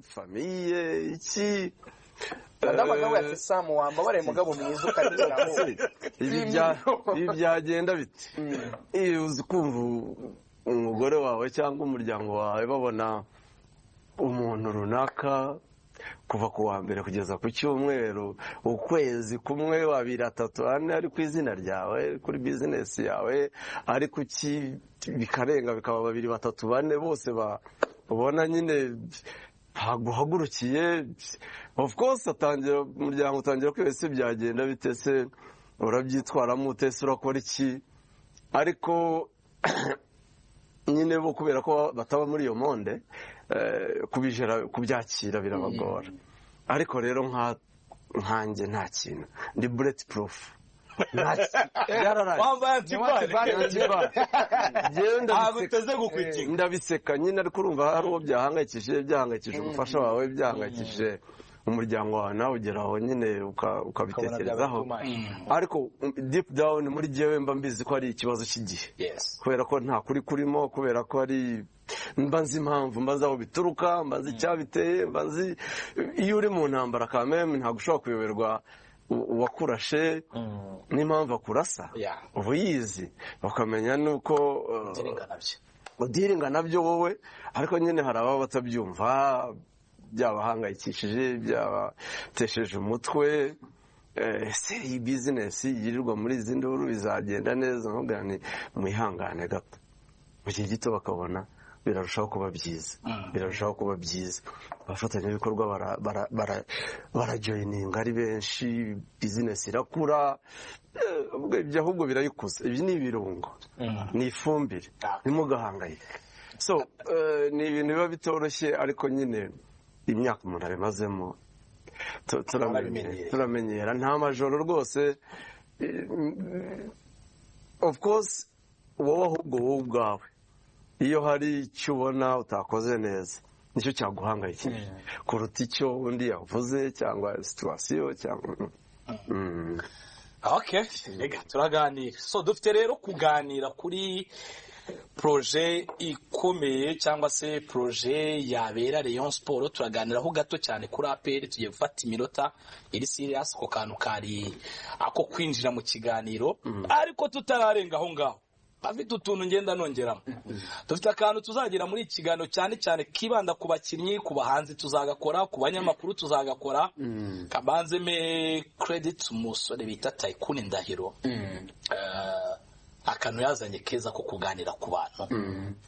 Famille iki? Madamu akavuga ati: "Samu, wambabare mugabo mwiza, ukarekeraho." Ibi byagenda bite? Iyo uzi kumva umugore wawe cyangwa umuryango wawe babona umuntu runaka kuva ku wa mbere kugeza ku cyumweru, ukwezi kumwe, babiri, atatu, ane, ari ku izina ryawe, kuri bizinesi yawe, ari ku ki, bikarenga bikaba babiri, batatu, bane, bose ubona nyine baguhagurukiye, of course atangira, umuryango utangira kwibaza: ese byagenda bite? Se urabyitwaramo ute? Se urakora iki? Ariko nyine bo kubera ko bataba muri iyo monde, kubijera, kubyakira birabagora. Ariko rero nkanjye nta kintu, ndi bullet proof. Byararangiye. Wambaye anti-balles. Anti-balles. Njyewe ntabwo ndabiseka. Uteze gukwitinga. Ndabiseka nyine, ariko urumva hari uwo byahangayikishije, byahangayikishije umufasha wawe, byahangayikishije umuryango wawe, nawe ugera aho nyine ukabitekerezaho. Ariko deep down muri jyewe mba mbizi ko ari ikibazo cy'igihe, kubera ko nta kuri kurimo, kubera ko ari mba nzi impamvu, mba nzi aho bituruka, mba nzi icyabiteye, mba nzi iyo uri mu ntambara kameme ntabwo ushobora kuyoberwa uwakurashe n'impamvu akurasa. Uba uyizi, ukamenya nuko udealinga nabyo. Udealinga nabyo wowe. Ariko nyine hari ababa batabyumva, byabahangayikishije, byabatesheje umutwe. Ese iyi bizinesi yirirwa muri izi nduru bizagenda neza? Nkabwira nti: "Mwihangane gato." Mu gihe gito bakabona birarushaho kuba byiza, birarushaho kuba byiza, abafatanyabikorwa barajoininga ari benshi, bizinesi irakura. Ubwo ibyo ahubwo birayikuza. Ibi ni ibirungo, ni ifumbire, ntimugahangayike. So ni ibintu biba bitoroshye, ariko nyine imyaka umuntu abimazemo turamenyera. Warabimenyereye. Turamenyera, nta majoro rwose. Of course wowe ahubwo, wowe ubwawe, iyo hari icyo ubona utakoze neza, nicyo cyaguhangayikishije kuruta icyo undi yavuze cyangwa situation cyangwa Okay, reka turaganira. So dufite rero kuganira kuri projet ikomeye cyangwa se projet yabera Rayon Sport. Turaganiraho gato cyane kuri APR. Tugiye gufata iminota iri serious ku kantu kari ako kwinjira mu kiganiro, ariko tutararenga aho ngaho afite utuntu ngenda nongeramo. Dufite akantu tuzagira muri iki kiganiro, cyane cyane kibanda ku bakinnyi, ku bahanzi tuzagakora, ku banyamakuru tuzagakora. Kabanze me credit umusore bita Tycoon Ndahiro. Akantu yazanye keza ko kuganira ku bantu,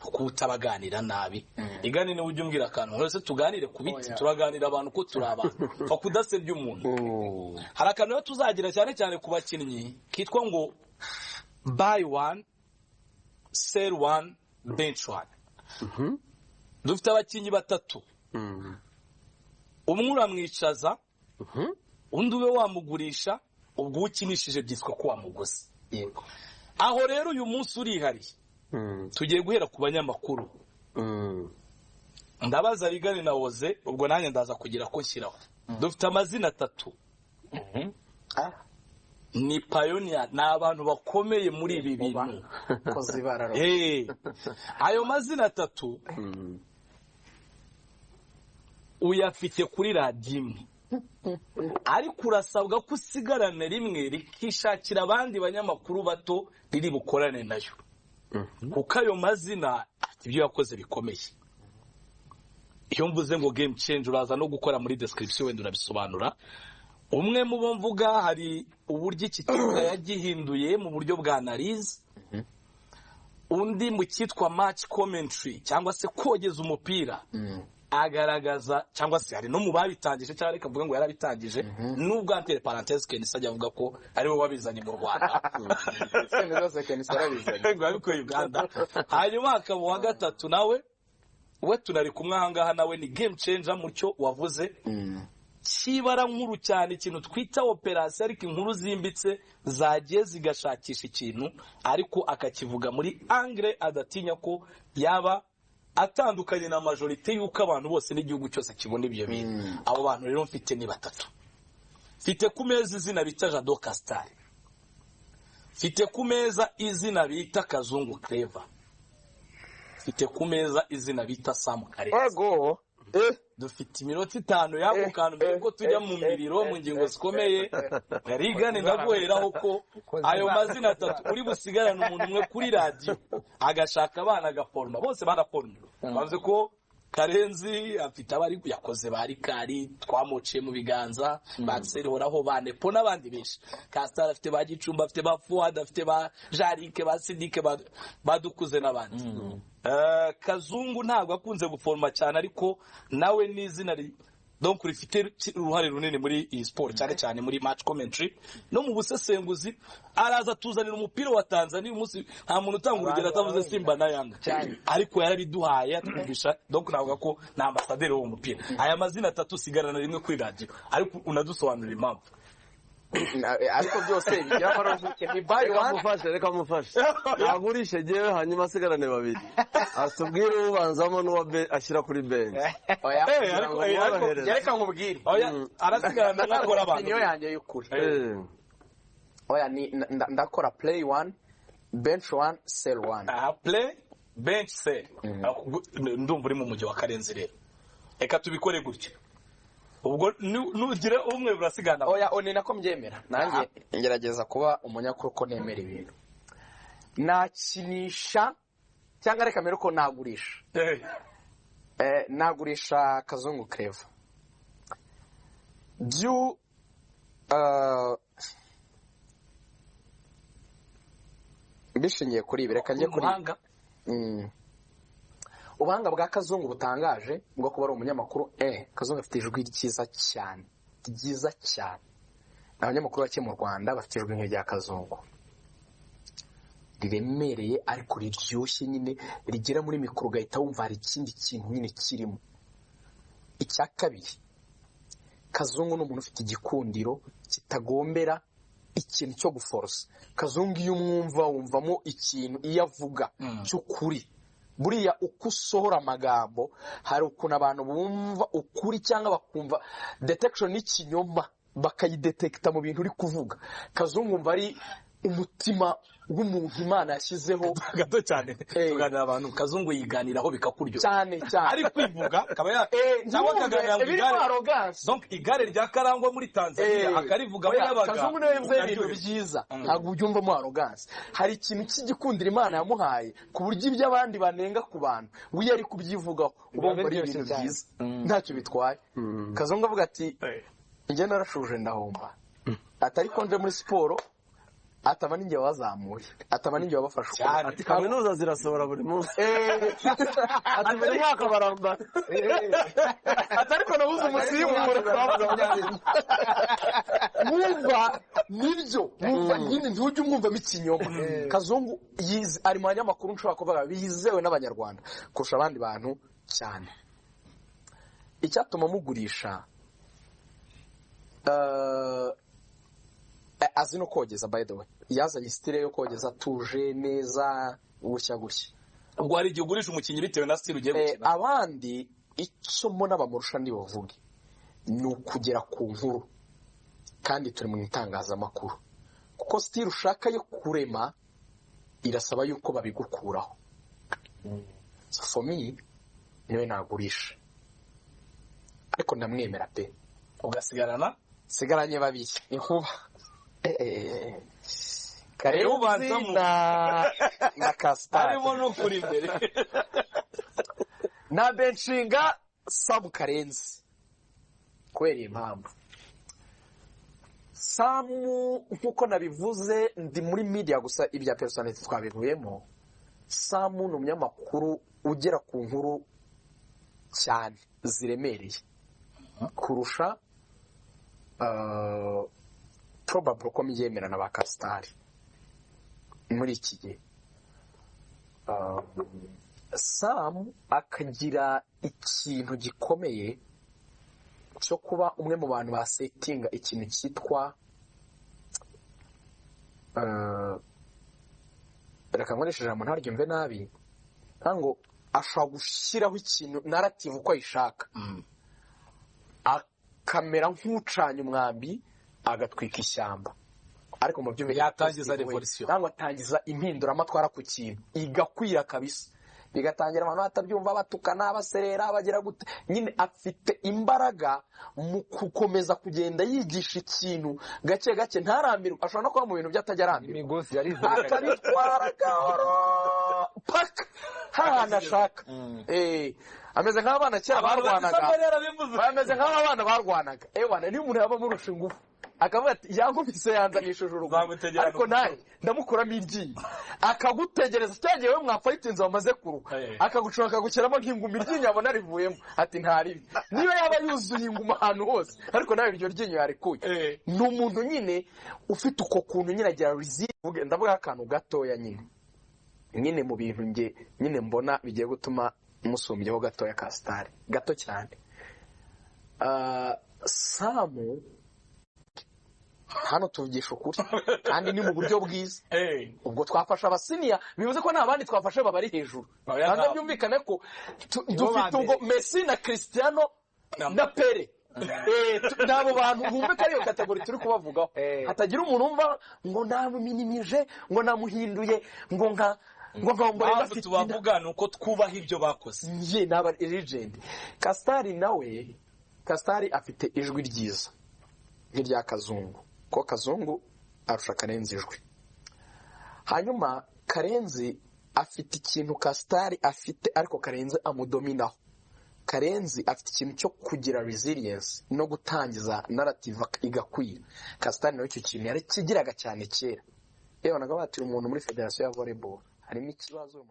kuko utabaganira nabi igani niwe ujya umbwira akantu wese tuganire ku biti. Oya. Turaganira abantu ko turi abantu, pfa kudasebya umuntu. Hari akantu rero tuzagira cyane cyane ku bakinnyi kitwa ngo "Buy one, sell one, bench one". Dufite abakinnyi batatu. Umwe uramwicaza, undi ube wamugurisha, ubwo uwo ukinishije byitwa ko wamuguze. Aho rero uyu munsi urihariye. Tugiye guhera ku banyamakuru. Ndabaza Rigani na Woze, ubwo nanjye ndaza kugira ko nshyiraho. Dufite amazina atatu. Ni pioneer, ni abantu bakomeye muri ibi bintu. Koze ibara. Ayo mazina atatu uyafite kuri radiyo imwe, ariko urasabwa ko usigarana rimwe rikishakira abandi banyamakuru bato riri bukorane nayo, kuko ayo mazina afite ibyo yakoze bikomeye. Iyo mvuze ngo game change, uraza no gukora muri description, wenda urabisobanura. Umwe mu bo mvuga, hari uburyo iki kibuga yagihinduye mu buryo bwa analyse. Undi mu cyitwa match commentary cyangwa se kogeza umupira, agaragaza cyangwa se hari no mu babitangije, cyangwa reka mvuge ngo yarabitangije, nubwo entre parenthèse Kenisa ajya avuga ko ari we wabizanye mu Rwanda. Zose Kenisa yarabizanye. Ngo yabikuye Uganda. Hanyuma hakaba uwa gatatu, nawe we tunari kumwe aha ngaha, nawe ni game changer mu cyo wavuze kibara nkuru cyane, ikintu twita operasiyo, ariko inkuru zimbitse zagiye zigashakisha ikintu, ariko akakivuga muri angle adatinya ko yaba atandukanye na majorité y'uko abantu bose n'igihugu cyose kibona ibyo bintu. Abo bantu rero mfite ni batatu. Mfite ku meza izina bita Jado Castar, mfite ku meza izina bita Kazungu Clever, mfite ku meza izina bita Sam Karenzi. Ego. Dufite iminota 5 y'ako kantu mbere ko tujya mu miriro, mu ngingo zikomeye. Rigane, ndaguheraho ko ayo mazina atatu uri busigarane umuntu umwe kuri radiyo, agashaka abana agaforoma, bose baraforomye. Bavuze ko Karenzi afite abari yakoze ba Rikari twamuciye mu biganza, ba Horaho, ba Nepo n'abandi benshi. Kastar afite ba Gicumbi, afite ba Fuad, afite ba Jarike, ba Sidike, badukuze n'abandi. Kazungu ntabwo akunze guforoma cyane, ariko nawe ni izina donc rifite uruhare runini muri iyi sport, cyane cyane muri match commentary no mu busesenguzi. Araza tuzanira umupira wa Tanzania umunsi nta muntu utanga urugero atavuze Simba na Yanga, ariko yarabiduhaye atwumvisha. Donc navuga ko ni ambasaderi w'uwo mupira. Aya mazina atatu sigarana rimwe kuri radio, ariko unadusobanurira impamvu. Ariko byose bigira amarozuke ni buy one. Reka mufashe nagurishe jewe, hanyuma asigarane babiri, atubwire ubanzamo n'uwa ashyira kuri bench. Reka nkubwire. Arasigarana n'akora abantu. Niyo yanjye y'ukuri. Oya, ni ndakora play one, bench one, sell one. Aha, play, bench, sell. Ndumva uri mu mujyi wa Karenzi rero. Reka tubikore gutya. Ubwo nugira umwe urasigana. Oya, oni nako mbyemera. Nanjye ngerageza kuba umunyakuru ko nemera ibintu. Nakinisha cyangwa reka mbere ko nagurisha. Nagurisha Kazungu Clever. Due bishingiye kuri ibi, reka njye kuri ubuhanga bwa Kazungu butangaje bwo kuba ari umunyamakuru. Kazungu afite ijwi ryiza cyane, ryiza cyane. Abanyamakuru bake mu Rwanda bafite ijwi nk'irya Kazungu, riremereye ariko riryoshye nyine, rigera muri mikoro ugahita wumva hari ikindi kintu nyine kirimo. Icya kabiri, Kazungu ni umuntu ufite igikundiro kitagombera ikintu cyo guforosa. Kazungu iyo umwumva wumvamo ikintu iyo avuga cy'ukuri. Buriya uko usohora amagambo hari ukuntu abantu bumva ukuri cyangwa bakumva detection y'ikinyoma bakayidetekita mu bintu uri kuvuga. Kazungu umva ari umutima w'umuntu Imana yashyizeho. Gato cyane tuganira abantu, Kazungu yiganiraho bikakuryoha cyane cyane, ari kwivuga akaba ya cyangwa akaganira ngo igare, donc igare rya Karangwa muri Tanzania akarivuga we yabaga. Kazungu niwe yavuze ibintu byiza, ntabwo ubyumvamo arrogance. Hari ikintu cy'igikundiro Imana yamuhaye ku buryo ibyo abandi banenga ku bantu we yari kubyivugaho ubumva ari ibintu byiza ntacyo bitwaye. Kazungu avuga ati njye narashuje ndahomba, atari konje muri siporo, ataba ninjye wazamuye, ataba ninjye wabafasha. Ati kaminuza zirasohora buri munsi, ati buri mwaka barambara, ati ariko nabuze umusimbura. Mwumva nibyo, mwumva nyine ntujye umwumvamo ikinyoma. Kazungu ari mu banyamakuru nshobora kuvuga bizewe n'Abanyarwanda kurusha abandi bantu cyane. Icyatuma mugurisha, azi no kogeza, by the way yazanye style yo kogeza atuje neza gushya gushya. Ubwo hari igihe ugurisha umukinnyi bitewe na style ugiye gukina. Abandi icyo mbona bamurusha ndibavuge ni ukugera ku nkuru, kandi turi mu itangazamakuru, kuko style ushaka yo kurema irasaba yuko babigukuraho. So for me niwe nagurisha, ariko ndamwemera pe. Ugasigarana sigaranye babiri inkuba Karenzi na Kastar harimo no kuri imbere na benshinga Samu Karenzi. Kubera iyi mpamvu, Samu nkuko nabivuze ndi muri media gusa, ibya personality twabivuyemo. Samu ni umunyamakuru ugera ku nkuru cyane ziremereye kurusha probably ko mbyemera na ba Kastar muri iki gihe. Sam akagira ikintu gikomeye cyo kuba umwe mu bantu basetinga ikintu cyitwa reka nkoreshe ijambo ntaryumve nabi, ntango ashobora gushyiraho ikintu narrative uko ayishaka, akamera nk'ucanye umwambi agatwika ishyamba, ariko mu byumve yatangiza revolution cyangwa atangiza impinduramatwara ku kintu igakwira kabisa. Bigatangira abantu batabyumva, batukana, baserera, bagira gute. Nyine afite imbaraga mu gukomeza kugenda yigisha ikintu gake gake, ntarambirwe. Ashobora no kuba mu bintu bye atajya arambirwa, Imigozi yarizirikaga. Akabitwara gahoro paka hahandi ashaka. Ameze nk'abana kera Abantu barwanaga. bati, yarabivuze. Bameze nk'aba bana barwanaga. Ewana, niyo umuntu yaba amurusha ingufu, akavuga ati: "Yankubise, yanzanishije urugo, Nzamutegera ariko nawe ndamukuramo iryinyo." Akagutegereza cya gihe we mwafayitinze wamaze kuruha, akagucunga, akagukeramo nk'inguma, iryinyo yabona rivuyemo ati: "Ntaribi." Niyo yaba yuzuye inguma ahantu hose, ariko nawe iryo ryinyo yarikuye. Ni umuntu nyine ufite uko kuntu nyine agira resilience. Ndavuga akantu gatoya nyine mu bintu nge nyine mbona bigiye gutuma musumbyeho gatoya ka sitari gato cyane. Samu hano tuvugisha ukuri kandi ni mu buryo bwiza. Ubwo twafashe aba senior, bivuze ko nta bandi twafashe babari hejuru. Oya, Kandi ntabwo. byumvikane ko Nibo dufite ba ubwo mbere. Messi na Cristiano na Pele. N'abo bantu bumve ko ariyo category turi kubavugaho. Hatagira umuntu wumva ngo namuminimije, ngo namuhinduye, ngo nka Ombolenga Impamvu afite tubavuga ni uko twubaha ibyo bakoze. Ye, n'aba legend. Kasitari nawe, Kasitari afite ijwi ryiza nk'irya Kazungu, ko Kazungu arusha Karenzi ijwi. Hanyuma Karenzi afite ikintu Kasitari afite, ariko Karenzi amudominaho. Karenzi afite ikintu cyo kugira resilience no gutangiza narrative igakwira. Kasitari nawe icyo kintu yarakigiraga cyane kera. Yewe, naga batira umuntu muri federasiyo ya volleyball harimo ikibazo.